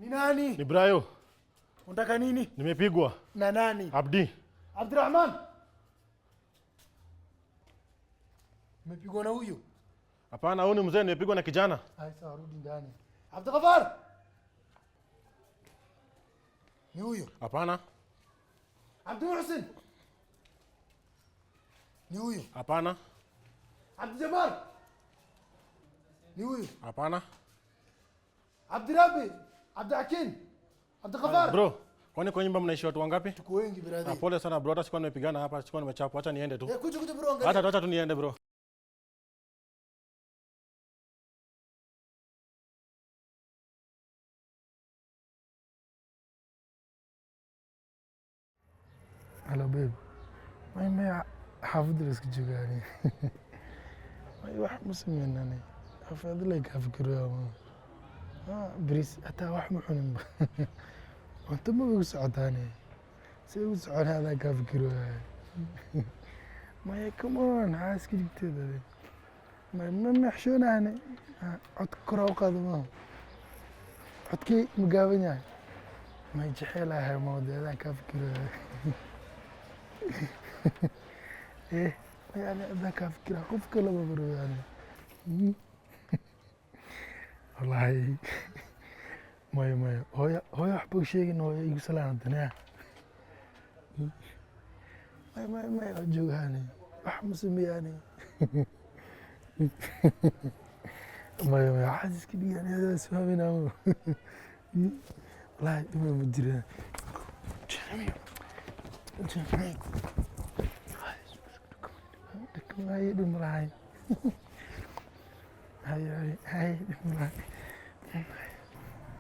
Ni nani? Ni Brayo. Unataka nini? Nimepigwa. Na nani? Abdi. Abdurrahman. Umepigwa na huyu? Hapana, huyu ni mzee, nimepigwa na kijana. Ai, sawa, rudi ndani. Abdulghafar. Ni huyu? Hapana. Abdul Muhsin. Ni huyu? Hapana. Abdul Jamal. Ni huyu? Hapana. Abdurabi, Abdul Abdulghafar. Bro, kwani kwa nyumba mnaishi watu wangapi? Tuko wengi brother. Ah, pole sana bro, hata sikuwa nimepigana hapa, sikuwa nimechapwa. Acha niende tu. Eh, kuja kuja bro, angalia. Hata acha tu niende bro. Hello babe. May may xaafadda la iska joogaani. May wax ma sameynani. Xaafadda la ka fikiraya ma. Ah, bariis hataa wax ma cunin ba. Cunto ma igu socotaani. Si igu socon adaa kaa fikiraya. Maya come on, maxaa iska jigteed adi. May ma maxshoonahani. Codka kor u qaado maaha. Codkii ma gaaban yahay. May jecelahay ma wada adaan kaa fikiraya. Eh, yani adaan kaa fikira qof kale ma baro yani. Wallahi maya maya hooyo hooyo waxba u sheegin, hooyo igu salaan haddana ya. Maya maya maya waa joogaani, wax ma sameeyaani. Maya maya waxaas iska dhigaan adaa isfahminaa. Wallahi dhima ma jiraan. Haye dhib ma lahayn. Haye haye haye dhib ma lahayn.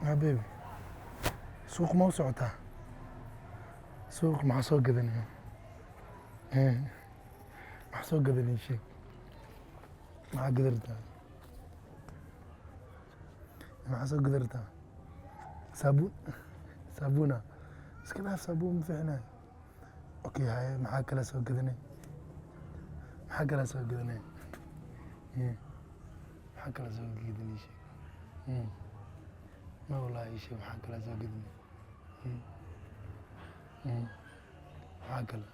Ha baby, suuq ma u socotaa? Suuq maxaa soo gadanaya? Maxaa soo gadanaya sheeg? Maxaa gadartaa? Maxaa soo gadartaa? Saabuun, saabuuna iska dhaaf, saabuun ma fiicnayo. Okay, haye maxaa kale soo gadanay? Maxaa kale soo gadanay? Maxaa kale soo gadanay sheeg? Ma wallahi sheeg, maxaa kale soo gadanay? Maxaa kale?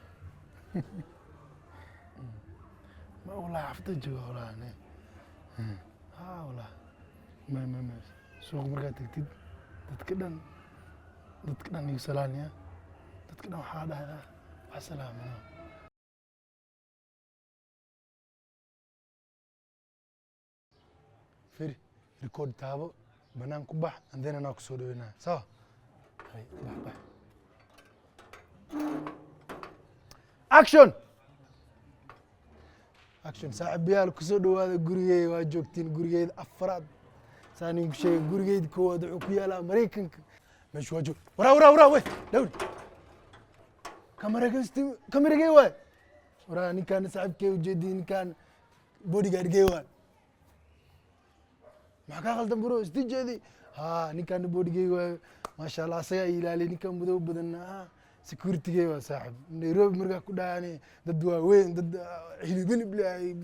Ma wallahi xafta jooga wallahi ne. Ha wallahi ma ma ma suuq markaad tagtid dadka dhan, dadka dhan igu salaanaya, dadka dhan waxaa dhahdaa wax salaamano. Firi record taabo, banaan ku bax, and then anaa kusoo dhaweynaya. Sawa? Hay, bax bax. Action! Action. Saaxiibayaal, kusoo dhawaada gurigeyga. Waa joogtiin gurigeyda afraad. Saan idinku sheegay, gurigeyda koowaad wuxuu ku yaalaa Maraykanka. Meeshu waa joog. Waraa waraa waraa wey dhawr kamaragey waay. Waraa ninkaan saaxiibkey ujeedii, ninkaan bodyguardgey waay. Maxaa kaa khaldan bro? Isdi jeedi. Ha, ninkaan bodygey waay, maasha Allah, asagaa i ilaaliyay. Ninkaan madow badan, ha, securitygey waa saaxib. Nairobi markaa ku dhahani dad waaweyn, dad hilib hilib lehay.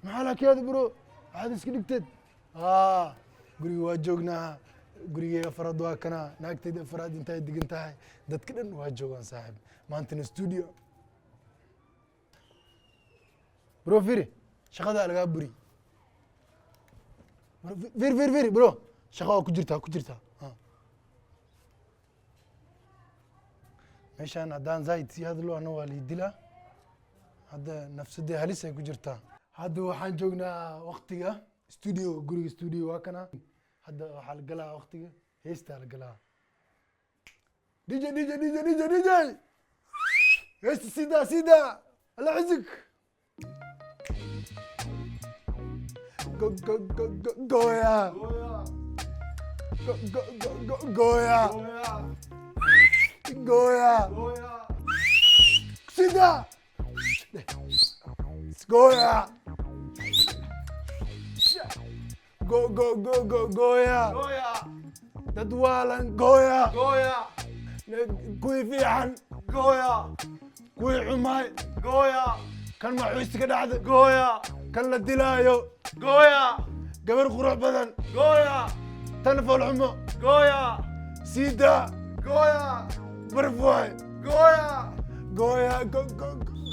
Maxaa laakiyaada bro? Waxaad iska dhigteed. Ha, guriga waa joognaa. Gurigeyga afraad waa kana, naagtayda afraad intay degan tahay, dadka dhan waa joogaan saaxib. Maantana studio bro. Firi, shaqada lagaa buri. Firi firi firi bro, shaqa waa ku jirtaa, ku jirtaa. Ha. Meeshaan haddaan zaid sii hadlo ana waa lii dilaa. Hadda nafsadee halis ay ku jirtaa. Hadda waxaan joognaa waktiga studio, guriga studio waa kana. Hadda waxaa la galaa waktiga heestaa la galaa. DJ DJ DJ DJ DJ, heesta sidaa sidaa alla xisig. Go go go go goya, go go go go goya, goya sida goya, go go go go goya, dad waalan goya, kuwii fiican goya, kuwii xumaay goya, kan maxuusta ka dhacda goya, kan la dilaayo goya, gabar qurux badan goya. Tan foolxumo. Gooya. Siida. Gooya. Baraf waay. Gooya. Gooya, go go go.